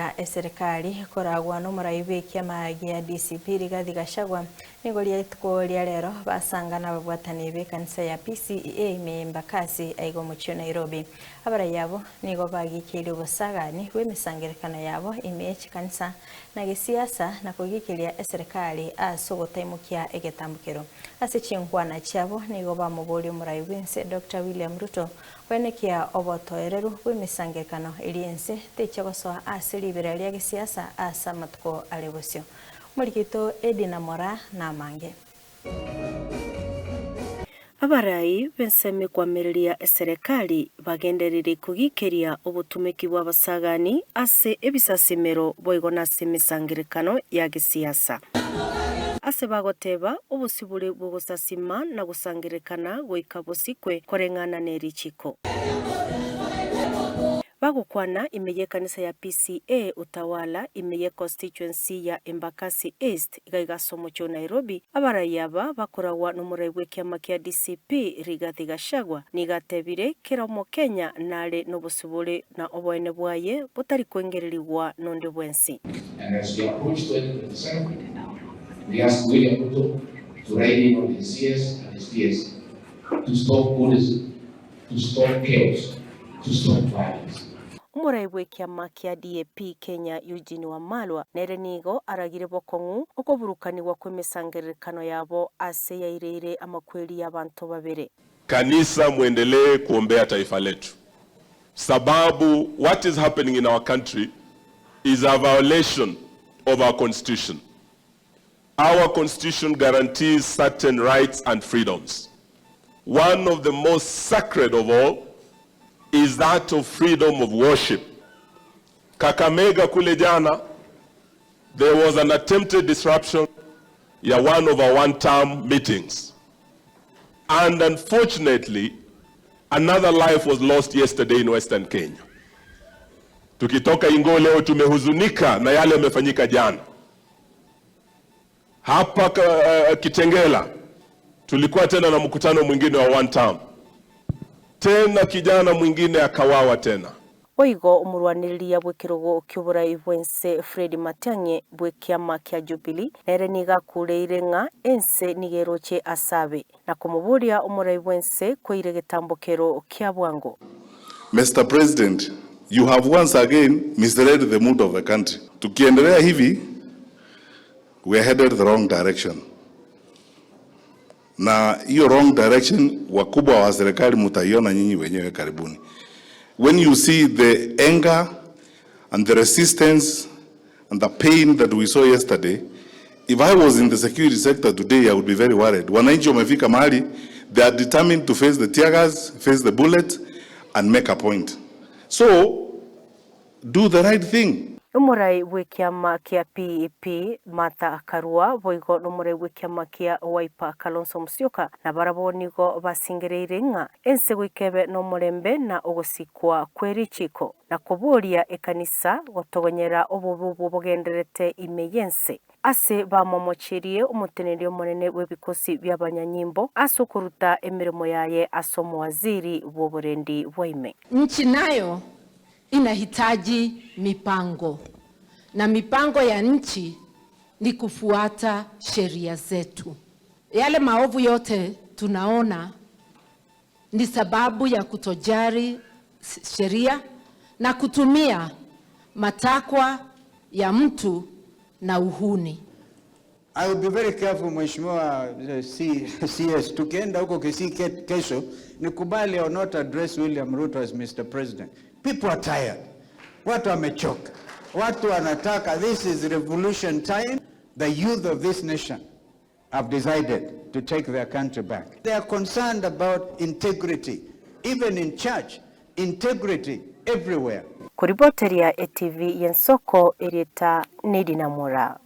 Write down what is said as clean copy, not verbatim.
Gotenenera eserekari koragwa nomorai bw'ekiama gia DCP Rigathi Gachagua nigo rituko ria rero basanga nababwatani b'ekanisa ya PCEA ime y'Embakasi aiga omochie o Nairobi. Abarai abo nigo bagikeirie obosagani bw'emesangerekano yabo ime ye chikanisa na gesiasa na kogikeria eserekari ase ogotaimokia egetambokero. Ase chinkwana chiabo nigo bamoboria omorai bw'ense Doctor William Ruto Koenekia obotoereru bw'emesangererekano eria ense techia gosoa ase ribera ria gesiasa ase amatuko are bosio. Omoriki oito Edina Moraa namange. Abarai b'ensemo ekoamereria eserekari bagenderire kogikeria obotumeki bw'abasagani ase ebisasimero boigo nase emesangererekano ya gesiasa. Ase bagoteba, Obosibore bw'ogosasima na gosangererekana goika bosikwe koreng'ana ne richiko. Bagokwana ime y'ekanisa ya PCEA Utawala ime ye constituency ya Embakasi East iga iga ase omochie o Nairobi, abarai aba bakoragwa nomorai bw'ekiama kia DCP Rigathi Gachagua nigo atebire kera omokenya nare nobosibore na oboene bwaye botari koengererigwa nonde bwensi. And as we approach 2027, we ask William Ruto to rein in on his CS and his PS to stop Buddhism, to stop chaos, to stop violence. Omorai bw'ekiama kia DAP Kenya Eugene Wamalwa nere nigo aragire bokong'u okoburukanigwa kw'emesangererekano yabo ase yaireire amakweri y'abanto babere. Kanisa muendelee kuombea taifa letu sababu what is happening in our country is a violation of our constitution. Our constitution guarantees certain rights and freedoms. One of the most sacred of all is that of freedom of worship. Kakamega kule jana there was an attempted disruption ya one of our one term meetings and unfortunately another life was lost yesterday in Western Kenya. Tukitoka Ingo leo tumehuzunika na yale yamefanyika jana hapa Kitengela. Tulikuwa tena na mkutano mwingine wa one term, tena kijana mwingine akawawa tena. Boigo omorwanereria bw'ekerogo ki'oborai bw'ense Fred Matiang'i bw'ekiama kia Jubilee nere nigo akureire ng'a ense nigo eroche ase abe, na komoboria omorai bw'ense koira egetambokero kia bwango. Mister President, you have once again misled the mood of the country. Tukiendelea hivi, we are headed the wrong direction. Na hiyo wrong direction wakubwa wa serikali mutaiona nyinyi wenyewe karibuni. When you see the anger and the resistance and the pain that we saw yesterday, if I was in the security sector today, I would be very worried. Wananchi wamefika mahali, they are determined to face the tear gas, face the bullet, and make a point. So, do the right thing. Omorai bw'ekiama kia PEP, Martha Karua, boigo nomorai bw'ekiama kia Wiper, Kalonzo Musyoka, nabarabwo nigo basingereire ng'a ense goika ebe nomorembe na ogosikwa kwe richiko, na koboria ekanisa gotogonyera obobe obwo bogendererete ime y'ense. Ase bamomochirie omoteneneri omonene bw'ebikosi bi'abanyanyimbo ase okoruta emeremo yaye ase omowaziri bw'oborendi bwa ime. Nchi nayo inahitaji mipango na mipango ya nchi ni kufuata sheria zetu. Yale maovu yote tunaona ni sababu ya kutojali sheria na kutumia matakwa ya mtu na uhuni. I will be very careful Mheshimiwa CS, tukienda huko Kisii kesho, nikubali or not address William Ruto as Mr. President. People are tired. Watu wamechoka. Watu wanataka, this is revolution time. The youth of this nation have decided to take their country back. They are concerned about integrity, even in church, integrity everywhere. Koriboteria etv y'ensoko erieta Nedina Moraa.